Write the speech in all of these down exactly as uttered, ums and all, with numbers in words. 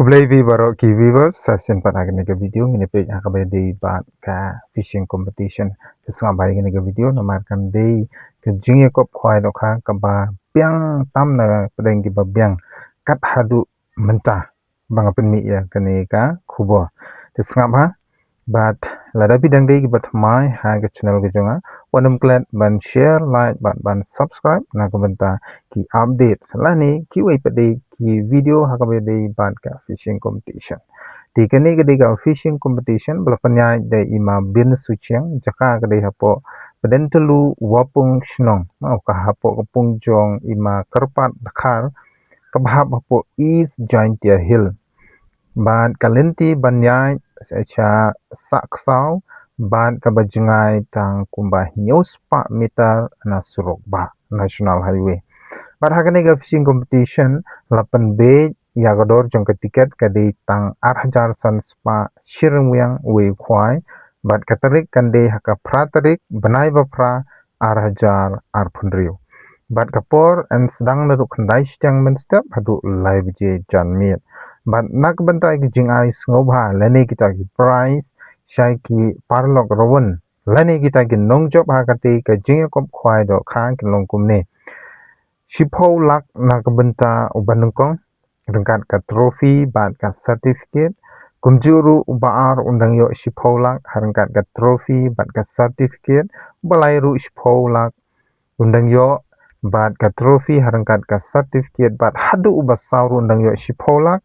Khublei ïa phi baroh ki viewers, sa shisien pat ha kane ka video ngin ïa peit ha kaba ïadei bad ka fishing competition. Te sngap bha ïa kane ka video namar kan dei ka jingïakop khwai dohkha kaba biang tam na pdeng kiba biang kat haduh mynta ba nga pynmih ïa kane ka khubor. Te sngap bha, bad lada phi dang dei kiba thymmai ha ka channel ka jong nga, wat nym klet ban share, like bad ban subscribe na ka bynta ki updates lane kiwei pat de ki video ha kaba ïadei bad ka fishing competition. Te kane ka dei ka fishing competition ba la pynïaid da i Ma Bin Suchiang, jaka ka dei hapoh Pdeng Tyllu Wapung Shnong, ma ka hapoh ka pung jong i Ma Kyrpad Dkhar, kaba hap hapoh East Jaintia Hill. Bad ka lynti ban ïaid sha Sahksaw bad kaba jngai tang kumba hynñiew spah meter na surok bah, National Highway. Bad ha kane ka fishing competition la pynbeit ïa ka dor jong ka tiket ka dei tang ar hajar san spah shi ryngwiang uwei u khwai, bad ka tarik kan dei ha ka phra tarik bnai ba phra ar hajar arphew hynriew. Bad ka por yn sdang naduh khyndai shiteng mynstep haduh lai baje janmiet. Bad na ka bynta ki jingai sngewbha lane kita ki prize sha ki paralok rawan lane kita ki nongjop ha kata ka jingïakop khwai dohkha kin long kumne: shiphew lak na ka bynta uba nyngkong ryngkat ka trophy bad ka certificate. Kumjuh ruh uba ar un dang ïoh shiphew lak ha ryngkat ka trophy bad ka certificate. Uba lai ruh shiphew lak un dang ïoh bad ka trophy ha ryngkat ka certificate, bad haduh uba saw ruh un dang ïoh shiphew lak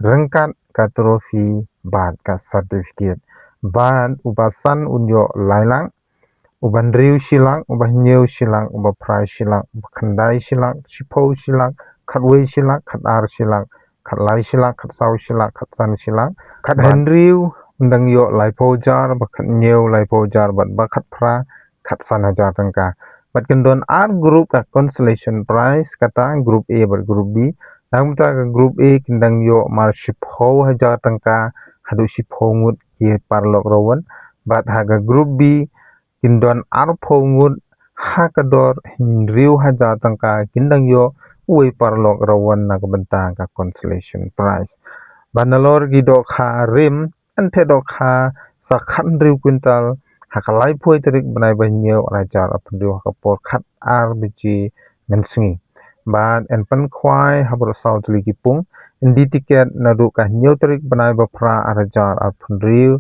ryngkat ka trophy bad ka certificate. Bad uba san un ïoh lai lak, uba hynriew shi lak, uba hynñiew shi lak, uba phra shi lak, uba khyndai shi lak, shiphew shi lak, khatwei shi lak, khatar shi lak, khatlai shi lak, khatsaw shi lak, khatsan shi lak, khathynriew un dang ïoh laiphew hajar, ba khathynñiew laiphew hajar, bad ba khatphra khatsan hajar tyngka. Bad kin don ar group ka consolation prize, kata group A bad group B. Na ka bynta ka group A kin dang ïoh mar shiphew hajar tyngka haduh shiphew ngut ki paralok rawan. Bad ha ka group B kin don arphew ngut ha ka dor hynriew hajar tyngka kin dang ïoh uwei paralok rawan na ka bynta ka consolation prize. Bad nalor ki dohkha rim yn theh dohkha sa khathynriew kwintal ha ka laiphew tarik bnai ba hynñiew ar hajar arphew hynriew ha ka por khatar baje mynsngi. Bad yn pynkhwai ha baroh saw tylli ki pung. Yn die tiket naduh ka hynñiew tarik bnai ba phra ar hajar arphew hynriew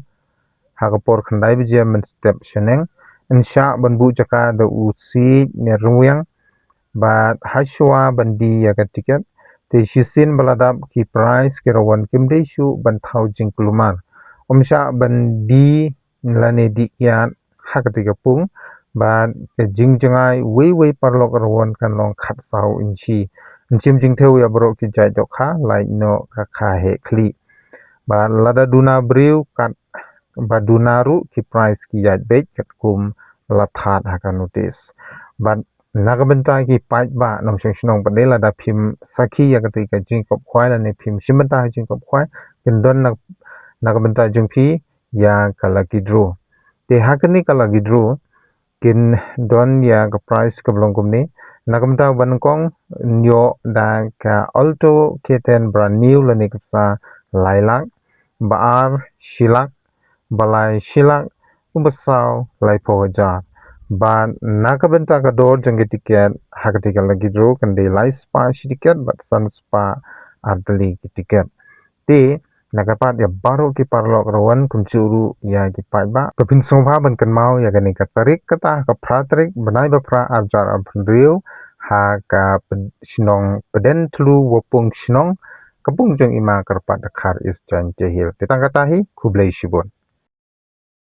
ha ka por khyndai baje mynstep shaneng. Yn shah ban buh jaka da u siej ne ryngwiang. Bad hashwa ban die ïa ka tiket, te shisien ba la dap ki prize ki rawan kim dei shuh ban thaw jingkulmar. Ym shah ban die lane die kiad ha kata ka pung. Bad ka jingjngai uwei uwei paralok rawan kan long khatsaw inshi. Yn shim jingthew ïa baroh ki jait dohkha, lait noh ka kha heh khlieh. Bad lada duna briew kat ba duna ruh, ki prize ki ïaid beit katkum la thad ha ka notice. Bad na ka bynta ki paidbah nongshong shnong pat de, lada phim sakhi ïa kata ka jingkop khwai lane phim shim bynta ha jingkop khwai, kin don na, na ka bynta jong phi ïa ka lucky draw. Te ha kane ka lucky draw kin don ïa ka prize kaba long kumne: na ka bynta uba nyngkong yn ïoh da ka Alto K ten brand new lane ka pisa lai lak, ba ar shi lak, ba lai shi lak, uba saw laiphew hajar. Bad na ka bynta ka dor jong ki tiket ha kata ka lucky draw kan dei lai spah shi tiket bad san spah ar tylli ki tiket. Te na ka pat ïa baroh ki paralok rawan kumjuh ruh ïa ki paidbah, ka phin sngewbha ban kynmaw ïa kane ka tarik, kata ka phra tarik bnai ba phra ar hajar arphew hynriew ha ka ped-, shnong Pdeng Tyllu Wapung Shnong, ka pung jong i Ma Kyrpad Dkhar, East Jaintia Hills. Te tang kata hi, khublei shibun.